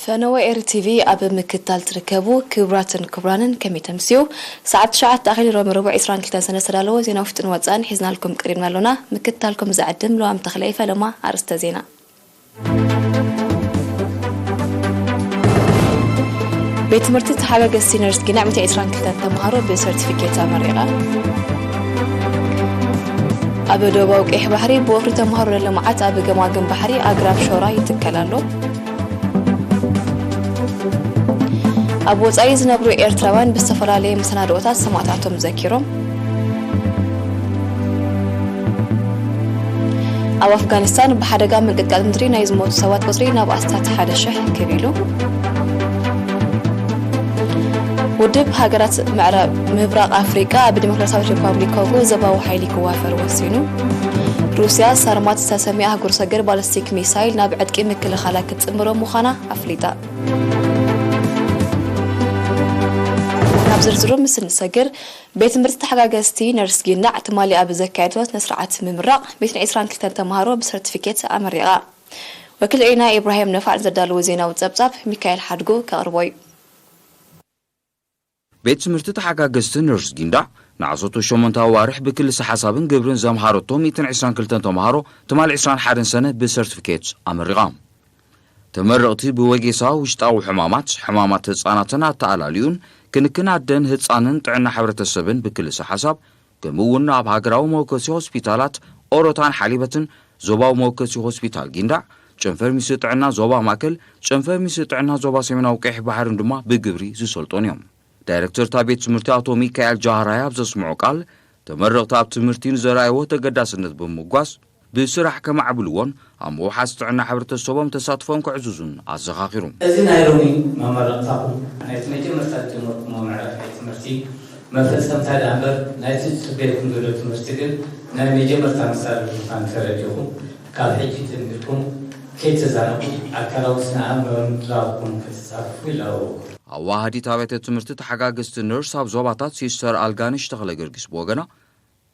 ፈነወ ኤሪ ቲቪ ኣብ ምክትታል ትርከቡ ክቡራትን ክቡራንን ከመይ ተምስዩ? ሰዓት ትሽዓተ ኣኺሉ ሮሚ ረቡዕ ዕስራን ክልተን ሰነ ዝተዳለወ ዜና ውሽጥን ወጻእን ሒዝናልኩም ቀሪብና ኣሎና። ምክትታልኩም ዝዕድም ለዋም ተኽለ ይፈለማ። ኣርእስተ ዜና። ቤት ትምህርቲ ተሓጋገዝቲ ነርስ ጊንዳዕ ሚእቲ ዕስራን ክልተን ተምሃሮ ብሰርቲፊኬት ኣመሪቓ። ኣብ ደቡባዊ ቀይሕ ባሕሪ ብወፍሪ ተምሃሮ ንልምዓት ኣብ ገማግም ባሕሪ ኣግራብ ሾራ ይትከል ኣሎ። ኣብ ወጻኢ ዝነብሩ ኤርትራውያን ብዝተፈላለየ መሰናድኦታት ሰማእታቶም ዘኪሮም። ኣብ ኣፍጋኒስታን ብሓደጋ ምንቅጥቃጥ ምድሪ ናይ ዝሞቱ ሰባት ቁጽሪ ናብ ኣስታት ሓደ ሽሕ ክብ ኢሉ። ውድብ ሃገራት ምዕራብ ምብራቕ ኣፍሪቃ ኣብ ዲሞክራሲያዊት ሪፓብሊክ ኮንጎ ዞባዊ ሓይሊ ክዋፈር ወሲኑ። ሩስያ ሳርማት ዝተሰምየ ኣህጉር ሰገር ባሊስቲክ ሚሳይል ናብ ዕጥቂ ምክልኻላ ክትጽምሮ ምዃና ኣፍሊጣ። ናብ ዝርዝሩ ምስ እንሰግር፣ ቤት ትምህርቲ ተሓጋገዝቲ ነርስ ጊንዳዕ ትማሊ ኣብ ዘካየድዎ ስነ ስርዓት ምምራቕ ሚእትን ዕስራን ክልተን ተምሃሮ ብሰርቲፊኬት ኣመሪቓ። ወኪል ዒና ኢብራሂም ነፋዕ ዘዳለዎ ዜናዊ ጸብጻብ ሚካኤል ሓድጉ ከቕርቦ እዩ። ቤት ትምህርቲ ተሓጋገዝቲ ነርስ ጊንዳዕ ንዓሰርተ ሸሞንተ ኣዋርሕ ብክልሰ ሓሳብን ግብርን ዘምሃረቶ ሚእትን ዕስራን ክልተን ተምሃሮ ትማሊ ዕስራን ሓደን ሰነ ብሰርቲፊኬት ኣመሪቓ። ተመረቕቲ ብወጌሳ ውሽጣዊ ሕማማት፣ ሕማማት ህጻናትን ኣተኣላልዩን፣ ክንክን ኣደን ህጻንን ጥዕና ሕብረተሰብን ብክልሰ ሓሳብ፣ ከምኡ እውን ኣብ ሃገራዊ መወከሲ ሆስፒታላት ኦሮታን ሓሊበትን ዞባዊ መወከሲ ሆስፒታል ጊንዳዕ፣ ጨንፈር ሚኒስትሪ ጥዕና ዞባ ማእከል፣ ጨንፈር ሚኒስትሪ ጥዕና ዞባ ሰሜናዊ ቀይሕ ባሕርን ድማ ብግብሪ ዝሰልጠኑ እዮም። ዳይረክተር እታ ቤት ትምህርቲ ኣቶ ሚካኤል ጃህራይ ኣብ ዘስምዖ ቃል፣ ተመረቕቲ ኣብ ትምህርቲ ንዘርኣይዎ ተገዳስነት ብምጓዝ፣ ብስራሕ ከማዕብልዎን ኣብ ምውሓስ ጥዕና ሕብረተሰቦም ተሳትፎም ከዕዝዙን ኣዘኻኺሩ። እዚ ናይ ሎሚ መመረቕታኹም ናይቲ መጀመርታ ዝጀመርኩሞ ምዕራፍ ናይ ትምህርቲ መፈጸምታ ደኣ እምበር፣ ናይቲ ዝጽበየኩም ዘሎ ትምህርቲ ግን ናይ መጀመርታ መሳርሒ ምዃኑ ተረዲእኹም፣ ካብ ሕጂ ጀሚርኩም ከይተዛነኹም ኣካላውን ስነ ኣእምሮን ምድላውኩም ክትጻፈፉ ይላበወኩም። ኣዋሃዲት ኣብያተ ትምህርቲ ተሓጋገዝቲ ነርስ ኣብ ዞባታት ሲስተር ኣልጋነሽ ተኽለ ጊዮርጊስ ብወገና፣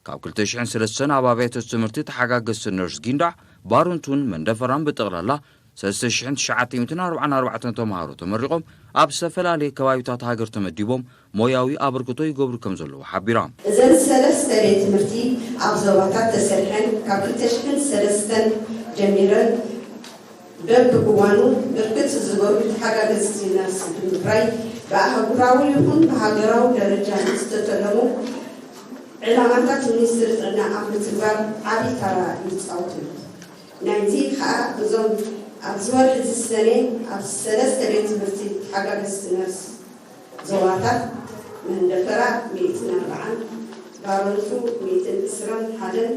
ካብ ክልተ ሽሕን ሰለስተን ኣብ ኣብያተ ትምህርቲ ተሓጋገዝቲ ነርስ ጊንዳዕ፣ ባሩንቱን መንደፈራን ብጠቕላላ ሰለስተ ሽሕን ትሽዓተ ሚእትን ኣርባዓን ኣርባዕተን ተምሃሮ ተመሪቖም ኣብ ዝተፈላለየ ከባቢታት ሃገር ተመዲቦም ሞያዊ ኣበርክቶ ይገብሩ ከም ዘለዉ ሓቢራ። እዘን ሰለስተ ቤት ትምህርቲ ኣብ ዞባታት ተሰሪሐን ካብ ክልተ ሽሕን ሰለስተን ጀሚረን በብእዋኑ ብርክት ዝበሉ ተሓጋገዝቲ ነርስ ብምፍራይ ብኣህጉራዊ ይኹን ብሃገራዊ ደረጃ ዝተተለሙ ዕላማታት ሚኒስትሪ ጥዕና ኣብ ምትግባር ዓብዪ ታራ ይጻወቱ። ናይዚ ኸኣ እዞም ኣብዚ ወርሒ እዚ ሰነ ኣብ ሰለስተ ቤት ትምህርቲ ተሓጋገዝቲ ነርስ ዞባታት መንደፈራ ሚእትን ኣርባዓን፣ ባረንቱ ሚእትን ዕስራን ሓደን፣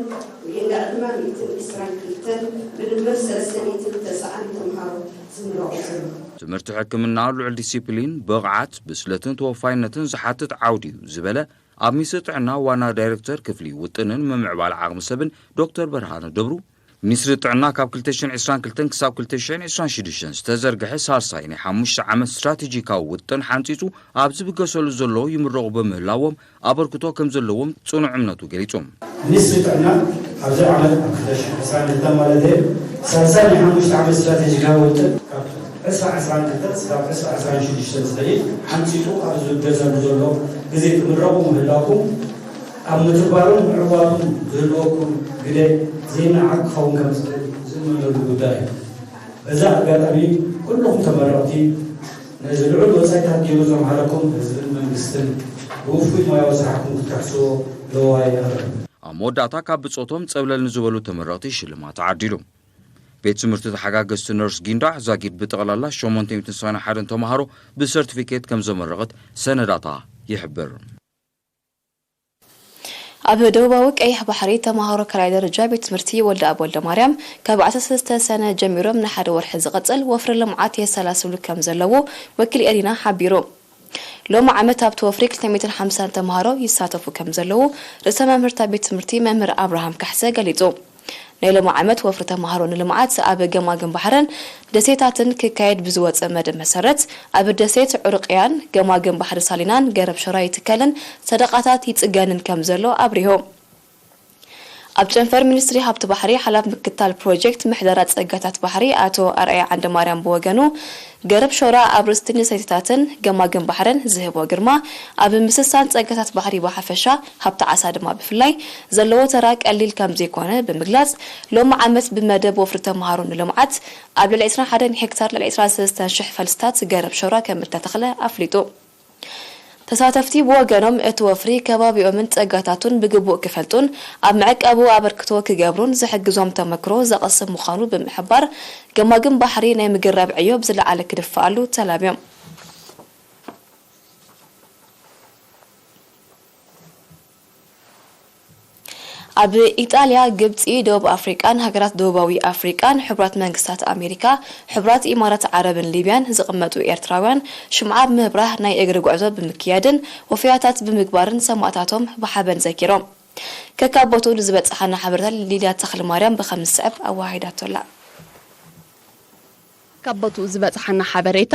ጊንዳዕ ድማ ሚእትን ዕስራን ክልተን፣ ብድምር ሰለስተ ሚእትን ተስዓን ተምሃሮ ዝምረቑ ዘለዉ። ትምህርቲ ሕክምና ልዑል ዲሲፕሊን፣ ብቕዓት፣ ብስለትን ተወፋይነትን ዝሓትት ዓውዲ እዩ ዝበለ ኣብ ሚኒስትሪ ጥዕና ዋና ዳይሬክተር ክፍሊ ውጥንን ምምዕባል ዓቕሚ ሰብን ዶክተር በርሃነ ደብሩ፣ ሚኒስትሪ ጥዕና ካብ ክልተ ሽሕን ዕስራን ክልተን ክሳብ ክልተ ሽሕን ዕስራን ሽዱሽተን ዝተዘርግሐ ሳልሳይ ናይ ሓሙሽተ ዓመት ስትራቴጂካዊ ውጥን ሓንጺጹ ኣብ ዝብገሰሉ ዘለዉ ይምረቑ ብምህላዎም ኣበርክቶ ከም ዘለዎም ጽኑዕ እምነቱ ገሊጹ። ሚኒስትሪ ጥዕና ኣብዚ ዓመት ኣብ ክልተ ሽሕን ዕስራን ክልተን ማለት እዩ፣ ሳልሳይ ናይ ሓሙሽተ ዓመት ስትራቴጂካዊ ውጥን ካብ ዕስራ ዕስራን ክልተን ክሳብ ዕስራ ዕስራን ሽዱሽተን ዝኸይድ ሓንጺጹ ኣብ ዝብገሰሉ ዘሎ ግዜ ትምረቑ ምህላውኩም ኣብ ምትግባሩን ምዕዋቱን ዝህልወኩም ግደ ዘይነዓቕ ክኸውን ከም ዝኽእል ዝእመነሉ ጉዳይ እዩ። በዚ ኣጋጣሚ ኩልኹም ተመረቕቲ ነዚ ልዑል ወጻኢታት ገይሩ ዘምሃረኩም ህዝብን መንግስትን ብውፉይ ሞያዊ ስራሕኩም ክትክሕስዎ ለዋይ ነቕርብ። ኣብ መወዳእታ ካብ ብጾቶም ጸብለል ንዝበሉ ተመረቕቲ ሽልማት ተዓዲሉ። ቤት ትምህርቲ ተሓጋገዝቲ ነርስ ጊንዳዕ ዛጊድ ብጠቕላላ ሸሞንተ ሚእትን ሰብዓን ሓደን ተምሃሮ ብሰርቲፊኬት ከም ዘመረቐት ሰነዳታ ይሕብር። ኣብ ደቡባዊ ቀይሕ ባሕሪ ተምሃሮ ካልኣይ ደረጃ ቤት ትምህርቲ ወልደኣብ ወልደማርያም ካብ ዓሰርተ ሰለስተ ሰነ ጀሚሮም ንሓደ ወርሒ ዝቕጽል ወፍሪ ልምዓት የሰላስሉ ከም ዘለዉ ወኪል ኤሪና ሓቢሩ። ሎሚ ዓመት ኣብቲ ወፍሪ ክልተ ሚእትን ሓምሳን ተምሃሮ ይሳተፉ ከም ዘለዉ ርእሰ መምህርታ ቤት ትምህርቲ መምህር ኣብርሃም ካሕሰ ገሊጹ። ናይ ሎሚ ዓመት ወፍሪ ተምሃሮ ንልምዓት ኣብ ገማግም ባሕርን ደሴታትን ክካየድ ብዝወጸ መደብ መሰረት፣ ኣብ ደሴት ዑርቅያን ገማግም ባሕሪ ሳሊናን ገረብ ሸራ ይትከልን ሰደቓታት ይጽገንን ከም ዘሎ ኣብሪሁ። ኣብ ጨንፈር ሚኒስትሪ ሃብቲ ባሕሪ ሓላፍ ምክትታል ፕሮጀክት ምሕደራ ጸጋታት ባሕሪ ኣቶ ኣርኣያ ዓንደማርያም ብወገኑ፣ ገረብ ሾራ ኣብ ርእስቲ ንሰይትታትን ገማግም ባሕርን ዝህቦ ግርማ፣ ኣብ ምስሳን ጸጋታት ባሕሪ ብሓፈሻ፣ ሃብቲ ዓሳ ድማ ብፍላይ ዘለዎ ተራ ቀሊል ከም ዘይኮነ ብምግላጽ፣ ሎሚ ዓመት ብመደብ ወፍሪ ተምሃሮ ንልምዓት ኣብ ልዕሊ ዕስራን ሓደን ሄክታር ልዕሊ ዕስራን ሰለስተን ሽሕ ፈልስታት ገረብ ሾራ ከም እተተኽለ ኣፍሊጡ። ተሳተፍቲ ብወገኖም፣ እቲ ወፍሪ ከባቢኦምን ጸጋታቱን ብግቡእ ክፈልጡን ኣብ ምዕቃቡ ኣበርክቶ ክገብሩን ዝሕግዞም ተመክሮ ዘቐስም ምዃኑ ብምሕባር፣ ገማግም ባሕሪ ናይ ምግራብ ዕዮ ብዝለዓለ ክድፍኣሉ ተላብዮም። ኣብ ኢጣልያ፣ ግብጺ፣ ደቡብ ኣፍሪቃን ሃገራት ደቡባዊ ኣፍሪቃን፣ ሕቡራት መንግስታት ኣሜሪካ፣ ሕቡራት ኢማራት ዓረብን ሊብያን ዝቕመጡ ኤርትራውያን ሽምዓ ብምብራህ ናይ እግሪ ጉዕዞ ብምክያድን ወፈያታት ብምግባርን ሰማእታቶም ብሓበን ዘኪሮም። ከካብ ቦትኡ ንዝበጽሓና ሓበሬታ ሊድያ ተኽለማርያም ብኸም ዝስዕብ ኣወሃሂዳቶላ። ካብ ቦትኡ ዝበጽሓና ሓበሬታ፣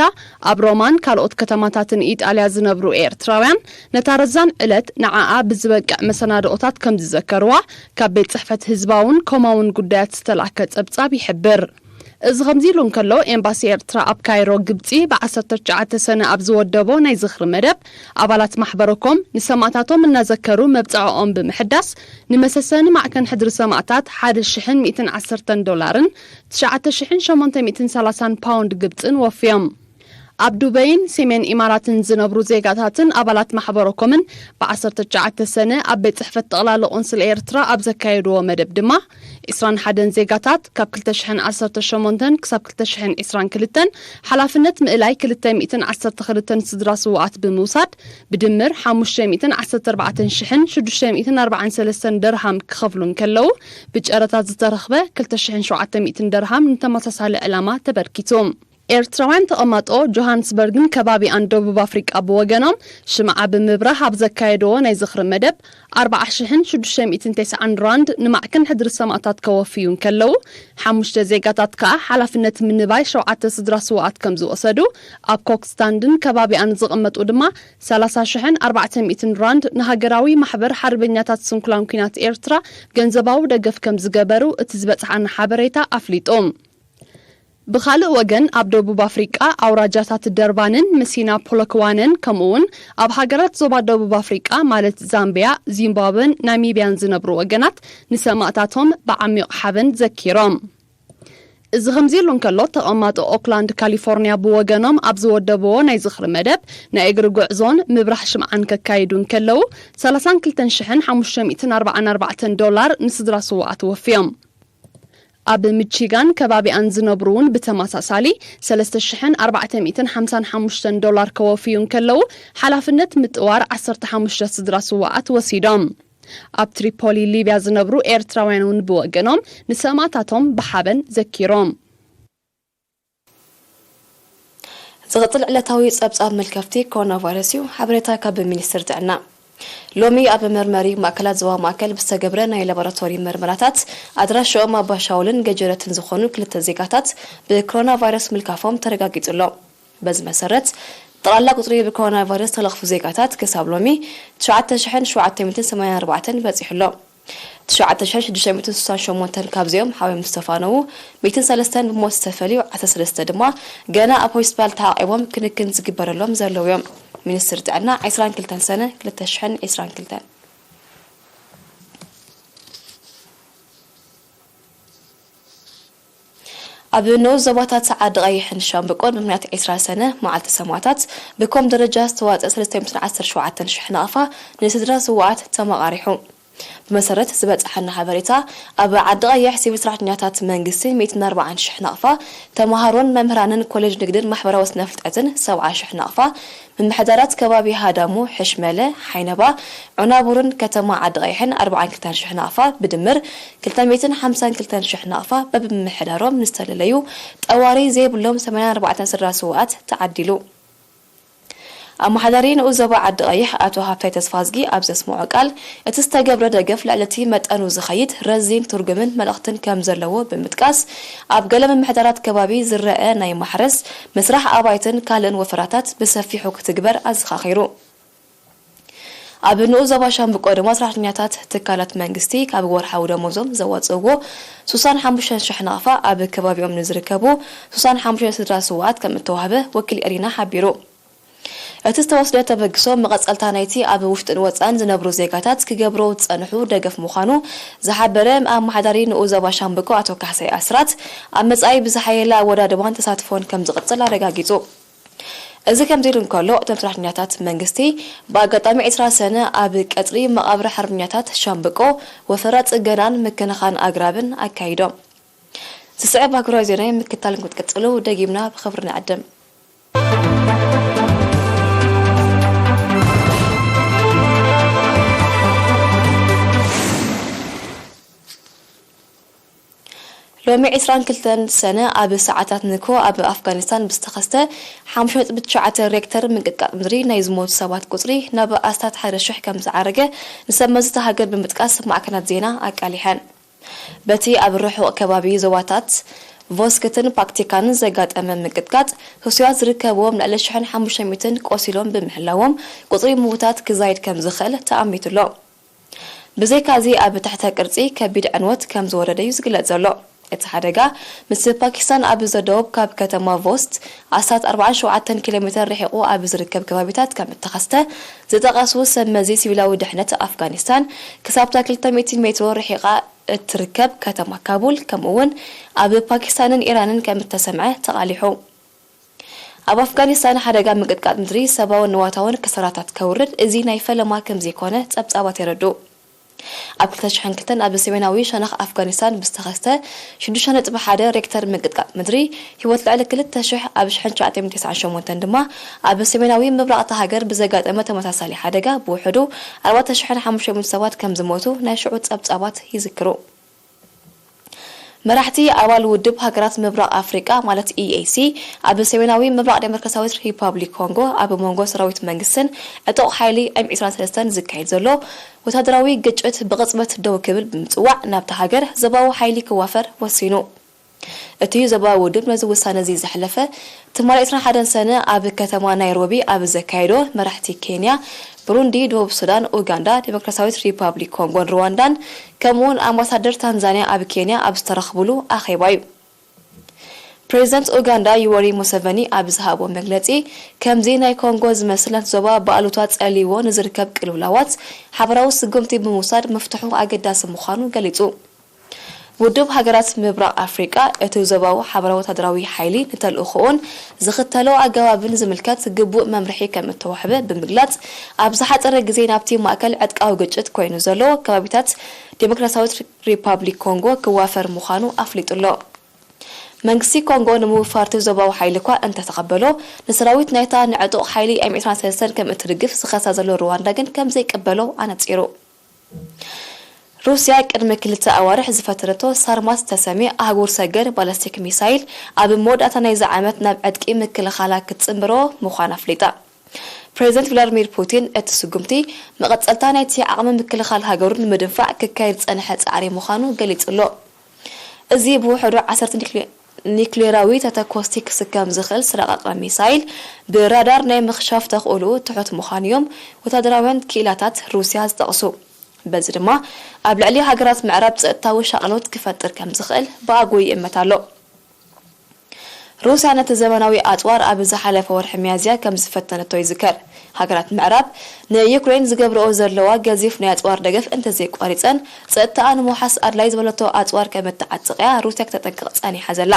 ኣብ ሮማን ካልኦት ከተማታትን ኢጣልያ ዝነብሩ ኤርትራውያን፣ ነታ ረዛን ዕለት ንዓኣ ብዝበቅዕ መሰናድኦታት ከም ዝዘከርዋ፣ ካብ ቤት ጽሕፈት ህዝባውን ኮማውን ጉዳያት ዝተላእከ ጸብጻብ ይሕብር። እዚ ከምዚ ኢሉ እንከሎ፣ ኤምባሲ ኤርትራ ኣብ ካይሮ፣ ግብጺ፣ ብ ዓሰርተ ትሽዓተ ሰነ ኣብ ዝወደቦ ናይ ዝኽሪ መደብ፣ ኣባላት ማሕበረኮም ንሰማእታቶም እናዘከሩ መብጽዓኦም ብምሕዳስ፣ ንመሰሰኒ ማዕከን ሕድሪ ሰማእታት ሓደ ሽሕን ሚእትን ዓሰርተን ዶላርን ትሽዓተ ሽሕን ሸሞንተ ሚእትን ሰላሳን ፓውንድ ግብጽን ወፍዮም። ኣብ ዱበይን ሰሜን ኢማራትን ዝነብሩ ዜጋታትን ኣባላት ማሕበረኮምን ብ ዓሰርተ ትሽዓተ ሰነ ኣብ ቤት ጽሕፈት ጠቕላሊ ቆንስል ኤርትራ ኣብ ዘካየድዎ መደብ ድማ፣ ዕስራን ሓደን ዜጋታት ካብ ክልተ ሽሕን ዓሰርተ ሸሞንተን ክሳብ ክልተ ሽሕን ዕስራን ክልተን ሓላፍነት ምእላይ ክልተ ሚእትን ዓሰርተ ክልተን ስድራ ስዉኣት ብምውሳድ፣ ብድምር ሓሙሽተ ሚእትን ዓሰርተ ኣርባዕተን ሽሕን ሽዱሽተ ሚእትን ኣርባዓን ሰለስተን ደርሃም ክኸፍሉ እንከለዉ፣ ብጨረታ ዝተረኽበ ክልተ ሽሕን ሸውዓተ ሚእትን ደርሃም ንተመሳሳሊ ዕላማ ተበርኪቱ። ኤርትራውያን ተቐማጦ ጆሃንስበርግን ከባቢኣን ደቡብ ኣፍሪቃ ብወገኖም፣ ሽምዓ ብምብራህ ኣብ ዘካየድዎ ናይ ዝኽሪ መደብ፣ ኣርባዓ ሽሕን ሽዱሽተ ሚእትን ተስዓን ራንድ ንማዕከን ሕድሪ ሰማእታት ከወፍዩ እንከለዉ፣ ሓሙሽተ ዜጋታት ከኣ ሓላፍነት ምንባይ ሸውዓተ ስድራ ስዉኣት ከም ዝወሰዱ፣ ኣብ ኮክስታንድን ከባቢኣን ዝቕመጡ ድማ ሰላሳ ሽሕን ኣርባዕተ ሚእትን ራንድ ንሃገራዊ ማሕበር ሓርበኛታት ስንኩላን ኲናት ኤርትራ ገንዘባዊ ደገፍ ከም ዝገበሩ እቲ ዝበጽሓና ሓበሬታ ኣፍሊጡ። ብኻልእ ወገን፣ ኣብ ደቡብ ኣፍሪቃ ኣውራጃታት ደርባንን መሲና ፖሎክዋነን፣ ከምኡ'ውን ኣብ ሃገራት ዞባ ደቡብ ኣፍሪቃ ማለት ዛምቢያ፣ ዚምባብወን ናሚብያን ዝነብሩ ወገናት ንሰማእታቶም ብዓሚቕ ሓበን ዘኪሮም። እዚ ከምዚ ኢሉ እንከሎ፣ ተቐማጦ ኦክላንድ ካሊፎርኒያ ብወገኖም ኣብ ዝወደብዎ ናይ ዝኽሪ መደብ፣ ናይ እግሪ ጉዕዞን ምብራህ ሽምዓን ከካይዱ እንከለዉ፣ ሰላሳን ክልተን ሽሕን ሓሙሽተ ሚእትን ኣርባዓን ኣርባዕተን ዶላር ንስድራ ስዉኣት ወፍዮም። ኣብ ሚቺጋን ከባቢኣን ዝነብሩ እውን ብተመሳሳሊ ሰለስተ ሽሕን ኣርባዕተ ሚእትን ሓምሳን ሓሙሽተን ዶላር ከወፍዩ እንከለዉ፣ ሓላፍነት ምጥዋር ዓሰርተ ሓሙሽተ ስድራ ስዉኣት ወሲዶም። ኣብ ትሪፖሊ ሊብያ ዝነብሩ ኤርትራውያን እውን ብወገኖም ንሰማእታቶም ብሓበን ዘኪሮም። ዝቕጽል ዕለታዊ ጸብጻብ መልከፍቲ ኮሮና ቫይረስ እዩ። ሓበሬታ ካብ ሚኒስትሪ ጥዕና። ሎሚ ኣብ መርመሪ ማእከላት ዞባ ማእከል ብዝተገብረ ናይ ላቦራቶሪ መርመራታት፣ ኣድራሻኦም ኣባሻውልን ገጀረትን ዝኾኑ ክልተ ዜጋታት ብኮሮና ቫይረስ ምልካፎም ተረጋጊጹ ኣሎ። በዚ መሰረት፣ ጠቕላላ ቁጽሪ ብኮሮና ቫይረስ ዝተለኽፉ ዜጋታት ክሳብ ሎሚ ትሽዓተ ሽሕን ሸውዓተ ሚእትን ሰማንያን ኣርባዕተን በጺሑ ኣሎ። ትሽዓተ ሽሕን ሽዱሽተ ሚእትን ስሳን ሸሞንተን ካብዚኦም ሓዊም ዝተፋነዉ፣ ሚእትን ሰለስተን ብሞት ዝተፈልዩ፣ ዓሰርተ ሰለስተ ድማ ገና ኣብ ሆስፒታል ተዓቒቦም ክንክን ዝግበረሎም ዘለዉ እዮም። ሚኒስትሪ ጥዕና፣ ዕስራን ክልተን ሰነ ክልተ ሽሕን ዕስራን ክልተን። ኣብ ንኡስ ዞባታት ዓዲ ቀይሕን ሻምብቆን ብምኽንያት ዕስራ ሰነ መዓልቲ ሰማእታት ብኮም ደረጃ ዝተዋፀ ሰለስተ ሚእትን ዓሰርተ ሸውዓተ ሽሕ ናቕፋ ንስድራ ስውኣት ተመቓሪሑ። ብመሰረት ዝበፅሓና ሓበሬታ፣ ኣብ ዓዲ ቀይሕ ሲቪል ሰራሕተኛታት መንግስቲ ሚእትን ኣርባዓን ሽሕ ናቕፋ፣ ተምሃሮን መምህራንን ኮሌጅ ንግድን ማሕበራዊ ስነ ፍልጠትን ሰብዓ ሽሕ ናቕፋ፣ ምምሕዳራት ከባቢ ሃዳሙ፣ ሕሽመለ፣ ሓይነባ፣ ዑናቡርን ከተማ ዓዲ ቀይሕን ኣርባዓን ክልተን ሽሕ ናቕፋ፣ ብድምር ክልተ ሚእትን ሓምሳን ክልተን ሽሕ ናቕፋ በብምምሕዳሮም ንዝተለለዩ ጠዋሪ ዘይብሎም ሰማንያን ኣርባዕተን ስድራ ስውኣት ተዓዲሉ። ኣመሓዳሪ ንኡስ ዞባ ዓዲ ቀይሕ ኣቶ ሃብታይ ተስፋዝጊ ኣብ ዘስምዖ ቃል፣ እቲ ዝተገብረ ደገፍ ልዕሊ እቲ መጠኑ ዝኸይድ ረዚን ትርጉምን መልእኽትን ከም ዘለዎ ብምጥቃስ፣ ኣብ ገለ ምምሕዳራት ከባቢ ዝረኣ ናይ ማሕረስ፣ ምስራሕ ኣባይትን ካልእን ወፈራታት ብሰፊሑ ክትግበር ኣዘኻኺሩ። ኣብ ንኡስ ዞባ ሻምብቆ ድማ ሰራሕተኛታት ትካላት መንግስቲ ካብ ወርሓዊ ደሞዞም ዘዋፅእዎ ስሳን ሓሙሽተን ሽሕ ናቕፋ ኣብ ከባቢኦም ንዝርከቡ ስሳን ሓሙሽተን ስድራ ስውኣት ከም እተዋህበ ወኪል ኤሪና ሓቢሩ። እቲ ዝተወስደ ተበግሶ መቐጸልታ ናይቲ ኣብ ውሽጥን ወጻእን ዝነብሩ ዜጋታት ክገብሮ ዝጸንሑ ደገፍ ምዃኑ ዝሓበረ ኣመሓዳሪ ንኡስ ዞባ ሻምብቆ ኣቶ ካሕሳይ ኣስራት፣ ኣብ መጻኢ ብዝሓየለ ኣወዳድባን ተሳትፎን ከም ዝቕጽል ኣረጋጊጹ። እዚ ከምዚ ኢሉ እንከሎ፣ እቶም ሰራሕተኛታት መንግስቲ ብኣጋጣሚ ዕስራ ሰነ ኣብ ቀጽሪ መቓብር ሓርበኛታት ሻምብቆ ወፈራ ጽገናን ምክንኻን ኣግራብን ኣካይዶም። ዝስዕብ ኣህጉራዊ ዜና ምክትታል ክትቅጽሉ ደጊምና ብኽብሪ ንዕድም። ሎሚ ዕስራን ክልተን ሰነ ኣብ ሰዓታት ንግሆ ኣብ ኣፍጋኒስታን ብዝተኸስተ ሓሙሽተ ነጥቢ ትሽዓተ ሬክተር ምንቅጥቃጥ ምድሪ ናይ ዝሞቱ ሰባት ቁጽሪ ናብ ኣስታት ሓደ ሽሕ ከም ዝዓረገ ንሰብ መዚ እታ ሃገር ብምጥቃስ ማዕከናት ዜና ኣቃሊሐን። በቲ ኣብ ርሑቕ ከባቢ ዞባታት ቮስክትን ፓክቲካንን ዘጋጠመ ምንቅጥቃጥ፣ ህሱያት ዝርከብዎም ልዕሊ ሽሕን ሓሙሽተ ሚእትን ቆሲሎም ብምህላዎም፣ ቁጽሪ ምዉታት ክዛይድ ከም ዝኽእል ተኣሚቱ ኣሎ። ብዘይካዚ፣ ኣብ ትሕተ ቅርጺ ከቢድ ዕንወት ከም ዝወረደ እዩ ዝግለጽ ዘሎ። እቲ ሓደጋ፣ ምስ ፓኪስታን ኣብ ዘደውብ ካብ ከተማ ቮስት ኣስታት ኣርባዓን ሸውዓተን ኪሎ ሜተር ርሒቑ ኣብ ዝርከብ ከባቢታት ከም እተኸስተ ዝጠቐሱ ሰብ መዚ ሲቪላዊ ድሕነት ኣፍጋኒስታን፣ ክሳብታ ክልተ ሚእቲ ሜትሮ ርሒቓ እትርከብ ከተማ ካቡል፣ ከምኡ እውን ኣብ ፓኪስታንን ኢራንን ከም እተሰምዐ ተቓሊሑ። ኣብ ኣፍጋኒስታን ሓደጋ ምንቅጥቃጥ ምድሪ ሰብኣውን ንዋታውን ክሳራታት ከውርድ እዚ ናይ ፈለማ ከም ዘይኮነ ጸብጻባት የረድኡ። ኣብ ክልተ ሽሕን ክልተን ኣብ ሰሜናዊ ሸነኽ ኣፍጋኒስታን ብዝተኸስተ ሽዱሽተ ነጥቢ ሓደ ሬክተር ምንቅጥቃጥ ምድሪ ህይወት ልዕሊ ክልተ ሽሕ፣ ኣብ ሽሕን ትሽዓተ ሚእትን ተስዓን ሸሞንተን ድማ ኣብ ሰሜናዊ ምብራቕ እታ ሃገር ብዘጋጠመ ተመሳሳሊ ሓደጋ ብውሕዱ ኣርባዕተ ሽሕን ሓሙሽተ ሚእትን ሰባት ከም ዝሞቱ ናይ ሽዑ ጸብጻባት ይዝክሩ። መራሕቲ ኣባል ውድብ ሃገራት ምብራቕ ኣፍሪቃ ማለት ኢኤሲ ኣብ ሰሜናዊ ምብራቕ ዴሞክራሲያዊት ሪፓብሊክ ኮንጎ ኣብ መንጎ ሰራዊት መንግስትን ዕጡቕ ሓይሊ ኤም ዕስራን ሰለስተን ዝካየድ ዘሎ ወታደራዊ ግጭት ብቕጽበት ደው ክብል ብምጽዋዕ ናብታ ሃገር ዞባዊ ሓይሊ ክዋፈር ወሲኑ። እቲ ዞባዊ ውድብ ነዚ ውሳነ እዚ ዘሕለፈ ትማሊ ዕስራን ሓደን ሰነ ኣብ ከተማ ናይሮቢ ኣብ ዘካየዶ መራሕቲ ኬንያ፣ ብሩንዲ፣ ደቡብ ሱዳን፣ ኡጋንዳ፣ ዴሞክራሲያዊት ሪፓብሊክ ኮንጎን ሩዋንዳን ከምኡውን ኣምባሳደር ታንዛንያ ኣብ ኬንያ ኣብ ዝተረኽብሉ ኣኼባ እዩ። ፕሬዚደንት ኡጋንዳ ዩወሪ ሙሰቨኒ ኣብ ዝሃቦ መግለጺ፣ ከምዚ ናይ ኮንጎ ዝመስል ነቲ ዞባ ብኣሉታ ጸልይዎ ንዝርከብ ቅልውላዋት ሓበራዊ ስጉምቲ ብምውሳድ ምፍትሑ ኣገዳሲ ምዃኑ ገሊጹ። ውድብ ሃገራት ምብራቕ ኣፍሪቃ እቲ ዞባዊ ሓበራዊ ወታደራዊ ሓይሊ ንተልእኾኡን ዝኽተሎ ኣገባብን ዝምልከት ግቡእ መምርሒ ከም እተዋህበ ብምግላጽ፣ ኣብ ዝሓጸረ ግዜ ናብቲ ማእከል ዕጥቃዊ ግጭት ኮይኑ ዘሎ ከባቢታት ዴሞክራሲያዊት ሪፓብሊክ ኮንጎ ክዋፈር ምዃኑ ኣፍሊጡ ኣሎ። መንግስቲ ኮንጎ ንምውፋር እቲ ዞባዊ ሓይሊ እኳ እንተተቐበሎ፣ ንሰራዊት ናይታ ንዕጡቕ ሓይሊ ኤም ዕስራን ሰለስተን ከም እትድግፍ ዝኸሳ ዘሎ ሩዋንዳ ግን ከም ዘይቅበሎ ኣነጺሩ። ሩስያ ቅድሚ ክልተ ኣዋርሕ ዝፈተረቶ ሳርማት ዝተሰምየ ኣህጉር ሰገር ባላስቲክ ሚሳይል ኣብ መወዳእታ ናይዚ ዓመት ናብ ዕጥቂ ምክልኻላ ክትጽንብሮ ምዃና ኣፍሊጣ። ፕሬዚደንት ቭላድሚር ፑቲን እቲ ስጉምቲ መቐጸልታ ናይቲ ዓቕሚ ምክልኻል ሃገሩ ንምድንፋዕ ክካየድ ዝጸንሐ ጻዕሪ ምዃኑ ገሊጹ ኣሎ። እዚ ብውሕዱ ዓሰርተ ኒክሌ-፣ ኒክሌራዊ ተተኮስቲ ክስከም ዝኽእል ዝረቐቐ ሚሳይል ብራዳር ናይ ምኽሻፍ ተኽእሎኡ ትሑት ምዃኑ እዮም ወታደራውያን ክኢላታት ሩስያ ዝጠቕሱ። በዚ ድማ ኣብ ልዕሊ ሃገራት ምዕራብ ጸጥታዊ ሻቕሎት ክፈጥር ከም ዝኽእል ብኣግኡ ይእመት ኣሎ። ሩስያ ነቲ ዘመናዊ ኣጽዋር ኣብ ዝሓለፈ ወርሒ ሚያዝያ ከም ዝፈተነቶ ይዝከር። ሃገራት ምዕራብ ንዩክሬን ዝገብርኦ ዘለዋ ገዚፍ ናይ ኣጽዋር ደገፍ እንተዘይቋሪጸን፣ ጸጥታኣ ንምውሓስ ኣድላይ ዝበለቶ ኣጽዋር ከም እተዓጥቕ'ያ ሩስያ ክተጠንቅቕ ጸኒሓ ዘላ።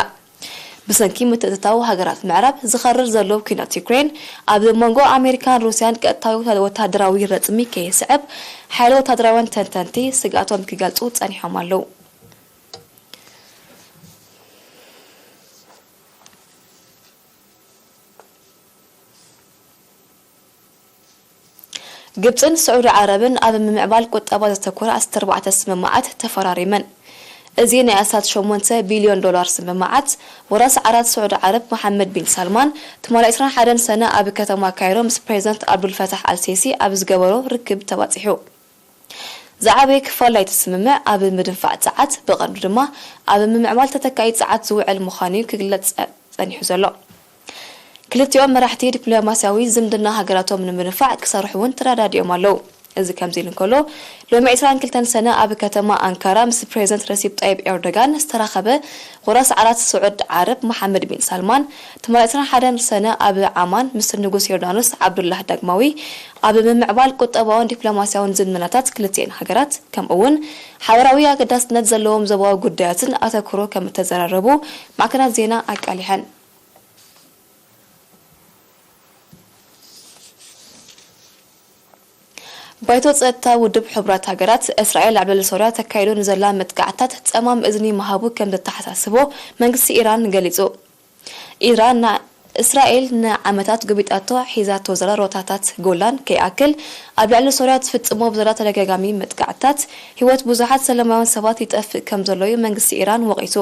ብሰንኪ ምትእትታው ሃገራት ምዕራብ ዝኸርር ዘሎ ኲናት ዩክሬን፣ ኣብ መንጎ ኣሜሪካን ሩስያን ቀጥታዊ ወታደራዊ ረጽሚ ከየስዕብ፣ ሓያሎ ወታደራውያን ተንተንቲ ስግኣቶም ክገልጹ ጸኒሖም ኣለዉ። ግብጽን ስዑዲ ዓረብን ኣብ ምምዕባል ቁጠባ ዘተኮረ ዓሰርተ ኣርባዕተ ስምምዓት ተፈራሪመን። እዚ ናይ ኣስታት ሸሞንተ ቢልዮን ዶላር ስምምዓት፣ ወራስ ዓራት ስዑዲ ዓረብ መሓመድ ቢን ሳልማን ትማሊ ዕስራን ሓደን ሰነ ኣብ ከተማ ካይሮ ምስ ፕሬዚደንት ኣብዱልፈታሕ ኣልሲሲ ኣብ ዝገበሮ ርክብ ተባጺሑ። ዝዓበየ ክፋል ናይቲ ስምምዕ ኣብ ምድንፋዕ ጸዓት፣ ብቐንዱ ድማ ኣብ ምምዕባል ተተካኢ ጸዓት ዝውዕል ምዃኑ እዩ ክግለጽ ጸ-፣ ጸኒሑ ዘሎ። ክልቲኦም መራሕቲ ዲፕሎማስያዊ ዝምድና ሃገራቶም ንምድንፋዕ ክሰርሑ እውን ተረዳዲኦም ኣለዉ። እዚ ከምዚ ኢሉ እንከሎ፣ ሎሚ ዕስራን ክልተን ሰነ ኣብ ከተማ ኣንካራ ምስ ፕሬዚደንት ረሲፕ ጣይብ ኤርዶጋን ዝተራኸበ ወራስ ዓራት ስዑድ ዓረብ መሓመድ ቢን ሳልማን፣ ትማሊ ዕስራን ሓደን ሰነ ኣብ ዓማን ምስ ንጉስ ዮርዳኖስ ዓብዱላህ ዳግማዊ ኣብ ምምዕባል ቁጠባውን ዲፕሎማስያውን ዝምድናታት ክልቲኤን ሃገራት፣ ከምኡ እውን ሓበራዊ ኣገዳስነት ዘለዎም ዞባዊ ጉዳያትን ኣተኩሮ ከም እተዘራረቡ ማዕከናት ዜና ኣቃሊሐን። ባይቶ ጸጥታ ውድብ ሕቡራት ሃገራት፣ እስራኤል ኣብ ልዕሊ ሶርያ ተካይዶ ንዘላ መጥቃዕትታት ጸማም እዝኒ ምሃቡ ከም ዘተሓሳስቦ መንግስቲ ኢራን ገሊጹ። ኢራን፣ ና-፣ እስራኤል ንዓመታት ጎቢጣቶ ሒዛቶ ዘላ ሮታታት ጎላን ከይኣክል፣ ኣብ ልዕሊ ሶርያ ትፍጽሞ ብዘላ ተደጋጋሚ መጥቃዕትታት ህይወት ብዙሓት ሰላማውያን ሰባት ይጠፍእ ከም ዘሎ እዩ መንግስቲ ኢራን ወቒሱ።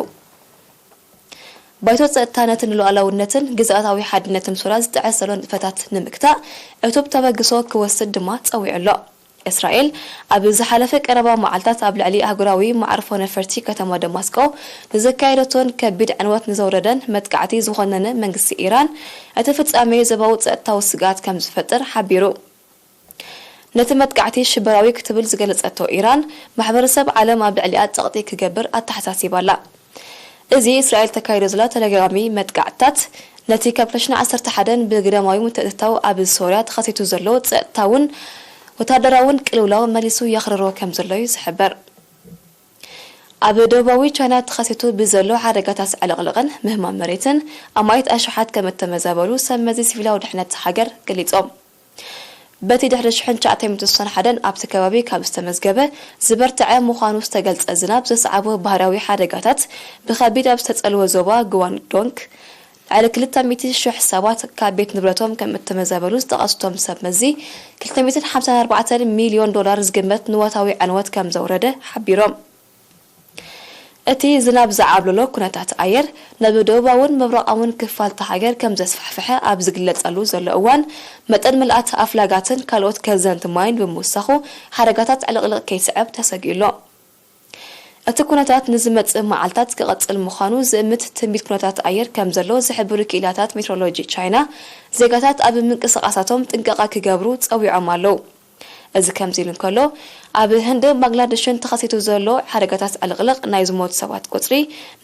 ባይቶ ጸጥታ ነቲ ንሉዓላውነትን ግዝኣታዊ ሓድነትን ሶርያ ዝጥዕስ ዘሎ ንጥፈታት ንምግታእ ዕቱብ ተበግሶ ክወስድ ድማ ጸዊዑ ኣሎ። እስራኤል ኣብ ዝሓለፈ ቀረባ መዓልታት ኣብ ልዕሊ ኣህጉራዊ መዓርፎ ነፈርቲ ከተማ ደማስቆ ንዘካየደቶን ከቢድ ዕንወት ንዘውረደን መጥቃዕቲ ዝኾነነ መንግስቲ ኢራን፣ እቲ ፍጻሜ ዞባዊ ጸጥታዊ ስግኣት ከም ዝፈጥር ሓቢሩ። ነቲ መጥቃዕቲ ሽበራዊ ክትብል ዝገለጸቶ ኢራን፣ ማሕበረሰብ ዓለም ኣብ ልዕሊኣ ጸቕጢ ክገብር ኣተሓሳሲባ ኣላ። እዚ እስራኤል ተካይዶ ዘላ ተደጋጋሚ መጥቃዕትታት፣ ነቲ ካብ ክልተ ሽሕን ዓሰርተ ሓደን ብግዳማዊ ምትእትታው ኣብ ሶርያ ተኸሲቱ ዘሎ ጸጥታውን ወታደራውን ቅልውላው መሊሱ የኽርሮ ከም ዘሎ እዩ ዝሕበር። ኣብ ደቡባዊ ቻይና ተኸሲቱ ብዘሎ ሓደጋታት ዕልቕልቕን ምህማም መሬትን ኣማኢት ኣሽሓት ከም እተመዛበሉ ሰብ መዚ ሲቪላዊ ድሕነት ሃገር ገሊጾም። በቲ ድሕሪ ሽሕን ትሽዓተ ሚእትን ስሳን ሓደን ኣብቲ ከባቢ ካብ ዝተመዝገበ ዝበርትዐ ምዃኑ ዝተገልጸ ዝናብ ዘስዓቦ ባህርያዊ ሓደጋታት ብኸቢድ ኣብ ዝተጸልወ ዞባ ጉዋንግዶንግ ልዕሊ ክልተ ሚእቲ ሽሕ ሰባት ካብ ቤት ንብረቶም ከም እተመዛበሉ ዝጠቐሱ እቶም ሰብ መዚ፣ ክልተ ሚእትን ሓምሳን ኣርባዕተን ሚልዮን ዶላር ዝግመት ንዋታዊ ዕንወት ከም ዘውረደ ሓቢሮም። እቲ ዝናብ ዝዓብለሎ ኩነታት ኣየር ናብ ደቡባውን ምብራቓውን ክፋል እታ ሃገር ከም ዘስፋሕፍሐ ኣብ ዝግለጸሉ ዘሎ እዋን፣ መጠን ምልኣት ኣፍላጋትን ካልኦት ከዘንቲ ማይን ብምውሳኹ ሓደጋታት ዕልቕልቕ ከይስዕብ ተሰጊኡ ኣሎ። እቲ ኩነታት ንዝመጽእ መዓልታት ክቐጽል ምዃኑ ዝእምት ትንቢት ኩነታት ኣየር ከም ዘሎ ዝሕብሩ ክኢላታት ሜትሮሎጂ ቻይና፣ ዜጋታት ኣብ ምንቅስቓሳቶም ጥንቃቐ ክገብሩ ጸዊዖም ኣለዉ። እዚ ከምዚ ኢሉ እንከሎ፣ ኣብ ህንድን ባንግላደሽን ተኸሲቱ ዘሎ ሓደጋታት ዕልቕልቕ ናይ ዝሞቱ ሰባት ቁጽሪ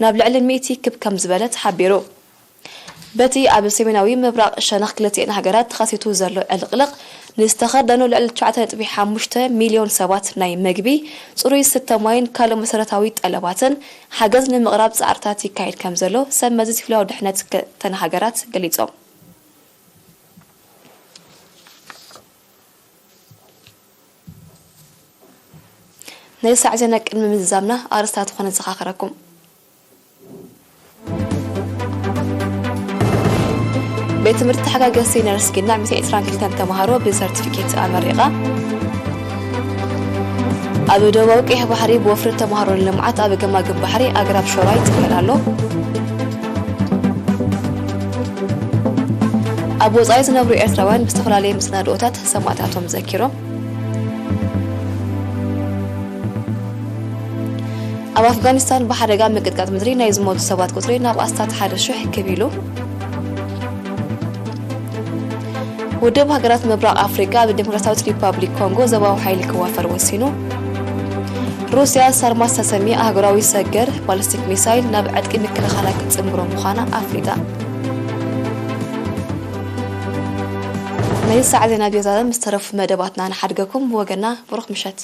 ናብ ልዕሊ ሚእቲ ክብ ከም ዝበለ ተሓቢሩ። በቲ ኣብ ሰሜናዊ ምብራቕ ሸነኽ ክልቲኤን ሃገራት ተኸሲቱ ዘሎ ዕልቕልቕ፣ ንዝተኸርደኑ ልዕሊ ትሽዓተ ነጥቢ ሓሙሽተ ሚልዮን ሰባት ናይ መግቢ፣ ጽሩይ ዝስተ ማይን ካልእ መሰረታዊ ጠለባትን ሓገዝ ንምቕራብ ጻዕርታት ይካየድ ከም ዘሎ ሰብ መዚ ሲቪላዊ ድሕነት ክልተን ሃገራት ገሊጾም። ናይ ሳዕ ዜና ቅድሚ ምዝዛምና ኣርእስታት ኮነ ዘኻኽረኩም። ቤት ትምህርቲ ተሓጋገዝቲ ነርስ ጊና ሚእቲ ዕስራን ክልተን ተምሃሮ ብሰርቲፊኬት ኣመሪቓ። ኣብ ደቡባዊ ቀይሕ ባሕሪ ብወፍሪ ተምሃሮ ንልምዓት ኣብ ገማግም ባሕሪ ኣግራብ ሾራ ይጽለል ኣሎ። ኣብ ወጻኢ ዝነብሩ ኤርትራውያን ብዝተፈላለየ መሰናድኦታት ሰማእታቶም ዘኪሮም። ኣብ ኣፍጋኒስታን ብሓደጋ ምንቅጥቃጥ ምድሪ ናይ ዝሞቱ ሰባት ቁጽሪ ናብ ኣስታት ሓደ ሽሕ ክብ ኢሉ። ውድብ ሃገራት ምብራቕ ኣፍሪቃ ኣብ ዲሞክራሲያዊት ሪፓብሊክ ኮንጎ ዞባዊ ሓይሊ ክዋፈር ወሲኑ። ሩስያ ሳርማት ሰሰሚ ኣህጉራዊ ሰገር ባሊስቲክ ሚሳይል ናብ ዕጥቂ ምክልኻላ ክትጽንብሮ ምዃና ኣፍሊጣ። ናይ ሳዕ ዜና ቢዛዘ ምስ ተረፉ መደባትና ንሓድገኩም። ብወገና ብሩኽ ምሸት።